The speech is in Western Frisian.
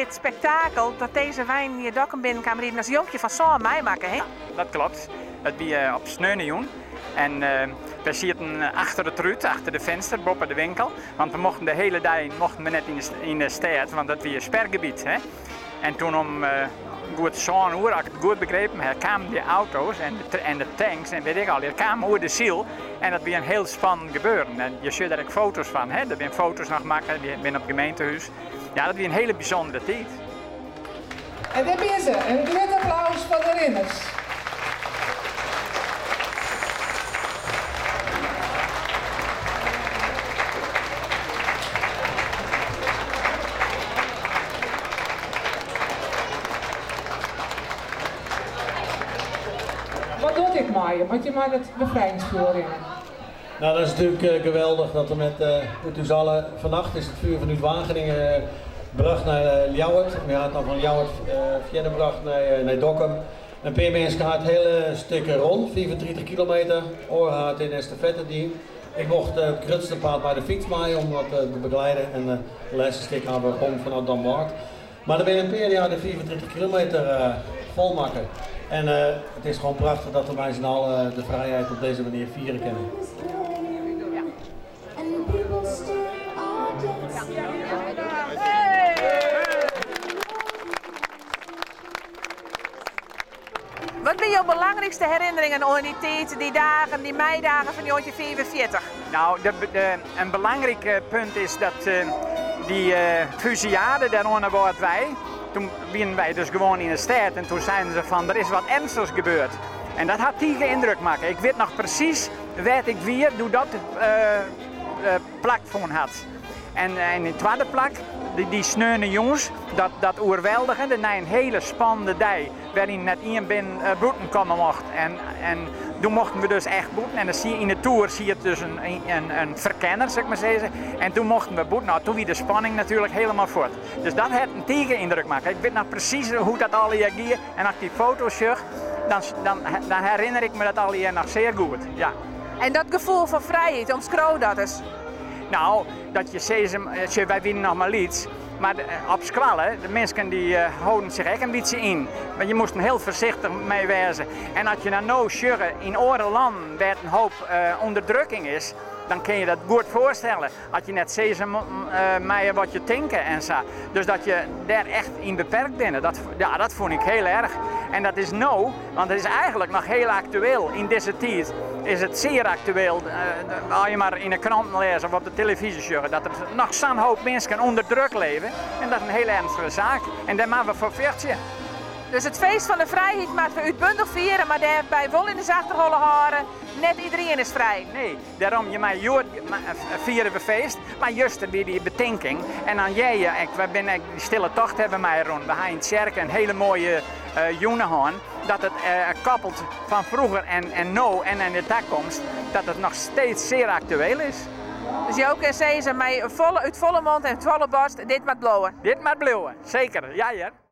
Dit spektakel dat dizze weinen hjir Dokkum binnen kamen riden as jonkje fan sân meimakke, hè? Dat klopt. Dat wie op sneonejûn. En wy sieten achter it rút, achter de finster, boppe de winkel. Want we mochten de hiele dei mochten we net yn de stêd, want dat wie spergebiet. Hè? En toen om goed sân oere, as ik it goed begrepen ha, kamen dy auto's en de tanks en weet ik allegear, kamen oer de syl. En dat wie in hiel spannend gebeuren. En je sjogge der ek foto's fan. Hè? Der binne foto's noch makke, dy binne op it gemeentehûs. Ja, dat wie in hiele bysûndere tiid. En dêr binne se. In grut applaus foar de rinners. Wat docht dit mei je, as je mei dat befrijingsfjoer rinne? Nou, dat is natuerlik geweldich dat we met ús allen. Fannacht is it fjoer fanút Wageningen brocht nei Ljouwert. We ha it dan fan Ljouwert fierder brocht nei Dokkum. In pear minsken ha it hiele stik rûn, 35 kilometer. Oaren ha it yn estafette dien. Ik mocht it grutste part mei de fyts mei om wat te begeleiden en it lêste stik ha we rûn fanôf Damwâld. Mar der binne in pear dy't ha de 35 kilometer fol makke. En it is gewoan prachtich dat we mei syn allen de frijheid op dizze manier fiere kinne. Wat binne jo belangrykste herinneringen oan dy tiid, dy dagen, dy meidagen fan 1945? Nou, in belangryk punt is dat dy fusillade dêr oan de Wâldwei, toen wienen wy dus gewoan yn de stêd en toen seinen se fan der is wat ernstigs gebeurd. En dat hat tige yndruk makke. Ik wit noch presys wêr't ik wie doe't dat plakfûn hat. En yn it twadde plak, dy sneonejûns, dat oerweldigende nei in hiele spannende dei, wêryn net ien binnen bûten komme mocht. En doe mochten we dus echt bûten. En dan zie yn de toer siet dus in ferkenner, sil ik mar sizze. En toen mochten we bûten. Nou, toen wie de spanning natuerlik hielendal fuort. Dus dat hat in tige yndruk makke. Ik wit noch presys hoe't dat allegear gie. En as ik dy foto's sjoch, dan herinner ik me dat allegear noch sear goed. Ja. En dat gefoel fan frijheid, omskriuw dat ris. Nou, dat je sizze, sjoch, wy wienen noch mar lyts, mar op skoalle, de minsken dy holden sich ek in bytsje yn. Want je moasten hiel foarsichtich mei wêze. En as je dan no sjogge yn oare lannen wêr't in hoop ûnderdrukking is, dan kin je dat goed foarstelle. As je net sizze meie wat je tinke en sa. Dus dat je dêr echt yn beperkt binne, dat, ja, dat fûn ik hiel erch. En dat is no, want it is eigentlik noch hiel aktueel. Yn dizze tiid is it sear aktueel, as je mar yn 'e kranten lêze of op de telefyzje sjogge, dat der noch sa'n hoop minsken ûnder druk leve. En dat is in hiel ernstige saak. En dêr moatte we foar fjochtsje. Dus it feest fan de frijheid moatte we útbundich fiere, mar dêrby wol yn ús achterholle hâlde, net iderien is frij. Nee, dêrom, je meie hjoed fiere we feest, mar juster wie dy betinking en dan hear je ek, wy binne ek dy stille tocht hawwe mei rûn, we ha yn tsjerke in hiele moaie jûn hân, dat it koppelt fan froeger en no en yn de takomst, dat it noch steeds sear aktueel is. Dus jo kinne sizze mei út folle mond en folle borst, dit moat bliuwe. Dit moat bliuwe, seker, ja hear.